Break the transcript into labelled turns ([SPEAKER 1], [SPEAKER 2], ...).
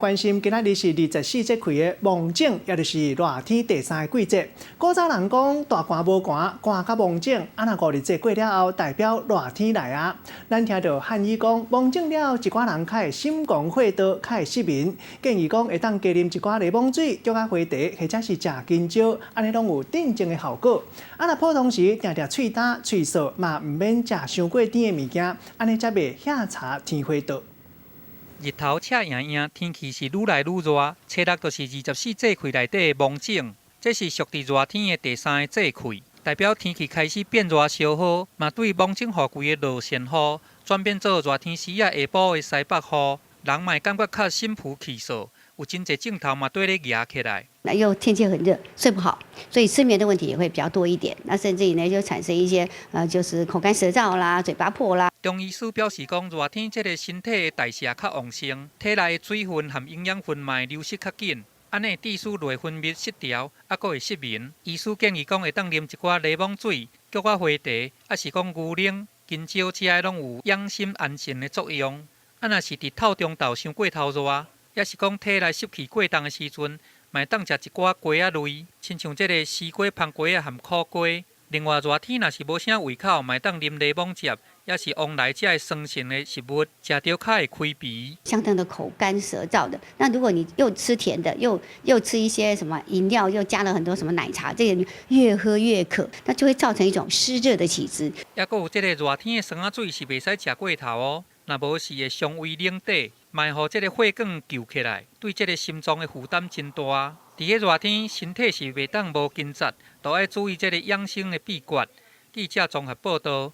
[SPEAKER 1] 關心今仔日是二十四節氣的芒種，也就是熱天第三个季節。古早人講大寒無寒，寒甲芒種，啊若五日節過了後，代表熱天來啊。咱聽著漢醫講，芒種了後，一寡人較會心狂火燥，較會失眠。建議講會當加啉一寡檸檬水、菊仔花茶，或者是食香蕉，按呢攏有鎮靜的效果。啊若普通時定定喙焦、喙澀，嘛毋免食傷過甜的物件，按呢才袂遐柴天火燥。
[SPEAKER 2] 日頭赤炎炎，天氣是愈來愈熱。初六就是二十四節氣內底的芒種，這是屬佇熱天的第三个節氣，代表天氣開始變熱燒好，嘛對芒種雨季的落鉎雨轉變做熱天時仔下晡的西北雨，人嘛會感覺較心浮氣躁，有真濟症頭嘛綴咧夯起來。
[SPEAKER 3] 那又天氣很熱，睡不好，所以失眠的問題也會比較多一點。那甚至於呢，就產生一些就是口乾舌燥啦、嘴巴破啦。
[SPEAKER 2] 中醫師表示講，熱天這个身體的代謝較旺盛，體內的水分和營養分嘛會流失較緊，按呢會致使內分泌失調，猶閣會失眠。醫師建議講，會當啉一寡檸檬水、菊仔花茶，抑是講牛奶、香蕉，這个攏有養心安神的作用。啊，若是佇透中晝傷過頭熱，抑是講體內濕氣過重的時陣，嘛會當食一寡瓜仔類，親像這个絲瓜、番瓜仔和苦瓜。另外，熱天若是無啥胃口，嘛會當啉檸檬汁，抑是黃梨這个酸性的食物，食著較會開鼻。
[SPEAKER 3] 相當的口乾舌燥的，那如果你又吃甜的，又吃一些什麼飲料，又加了很多什麼奶茶，這個越喝越渴，那就會造成一種濕熱的體質。
[SPEAKER 2] 猶閣有這个熱天的酸仔水是袂使食過頭哦，若無是會傷胃冷底，嘛會予這个血管虯起來，對這个心臟的負擔真大。佇个熱天，身體是袂當無筋節，都愛注意這个養生的秘訣。記者綜合報道。